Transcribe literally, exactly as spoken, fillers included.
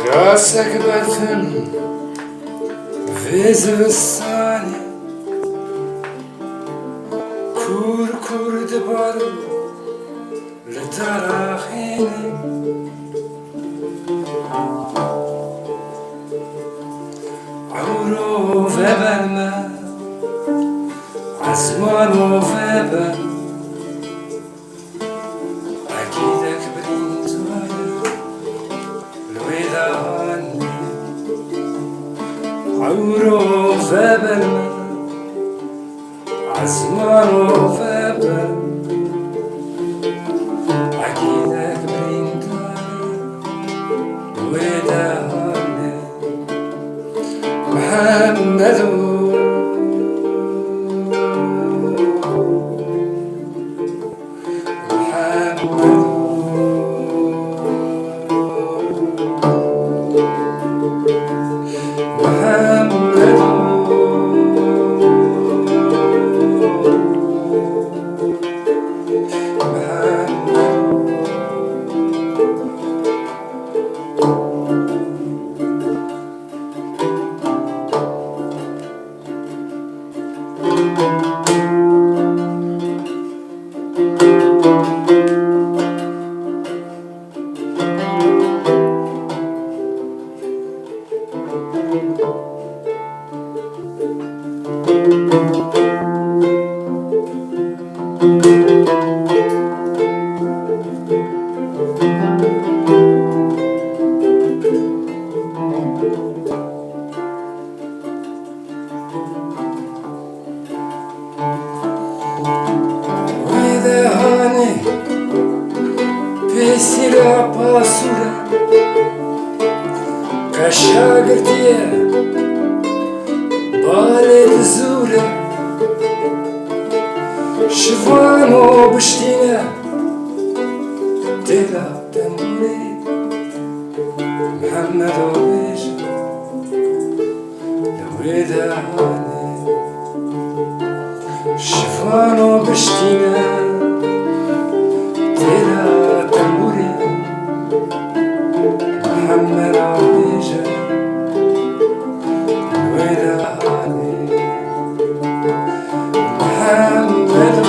Kirasek berfin vê zivistanê kûr kûr dibare li dara xênê. Ewro veber me, ezmano veber. Egîdek birîndar li wê de hane. Ewro veber me, ezmano veber. Egîdek birîndar li wê de hane. Mihemedo. Wê de hanê pêsîra pasûre, qeşa girtiye balê dizûre. Şivano biştîne têla tembûrê. Mihemedo bêje. Li wê de hanê şivano biştîne têla tembûrê. Mihemedo bêje li wê de hanê. Mihemedo.